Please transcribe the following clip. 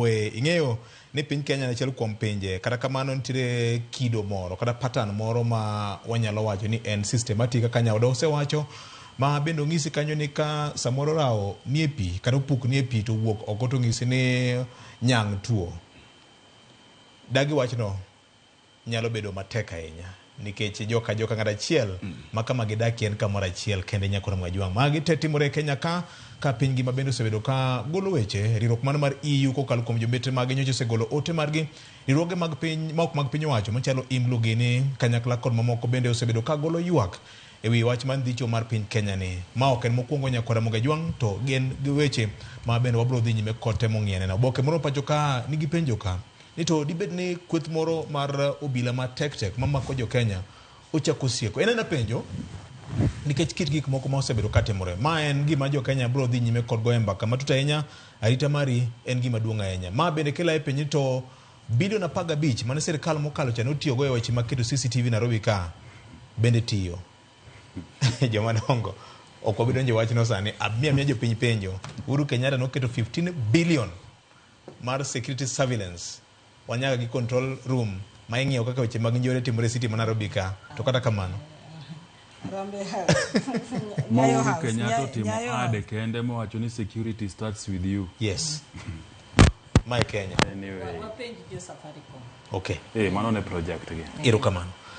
We ing'eyo ni piny Kenya en achiel kuom pinje, kata kamano nitiere kido moro kata pattern moro ma wanyalo wacho ni en systematic kaka Nyauda osewacho, ma bende onyisi kanyo ni ka samoro rawo nie pi kata opuk nie pi to owuok oko to onyisi ni nyang' tuo. Dagi wachno nyalo bedo matek ahinya nikech joka joka ng'at achiel ma kama gidakie en kamoro achiel kende nyakoro Mwajwang'. Magi te timore e Kenya ka ka piny ngima bende osebedo ka golo weche riwruok mano mar EU kokalo kuom jombetre mage nyocha osegolo ote margi riwruoge mag piny ma ok mag piny owacho machalo IMLU gini kanyakla kod mamoko bende osebedo ka golo ywak e wi wach mar ndicho mar piny Kenya ni ma ok en mokwongo nyakwara Mogajwang' to gin gi weche ma bende wabiro dhi nyime kod temo ng'iyo neno. Oboke moro pacho ka nigi penjo ka ni to dibed ni kweth moro mar obila ma tek tek mamako jo Kenya ochako sieko. En ena penjo nikech kit gik moko ma osebedo ka timore. Ma en gima jo Kenya biro dhi nyime kod goyo mbaka matut ahinya. Arita mari en gima duong' ahinya. Ma bende kelo e penjo ni to bilion 15 mane sirkal mokalo cha notiyogo e weche mag keto CCTV Nairobi ka bende tiyo. Joma dongo ok wabi donjo e wachno sani. Amiyo amiya jopiny penjo. Uhuru Kenyatta noketo 15 billion mar security surveillance wanyaka gi control room ma ing'iyo kaka weche mag njore timore e city ma Nairobi ka. To kata kamano Harambee House. Ma Nyayo Uhuru House. Kenyatta otimo Nyayo ad House. kende mowacho ni security starts with you. Yes. Mae Kenya. Anyway. Wapenj jo Safaricom. Okay. Eh, mano ne project gi. Erokamano.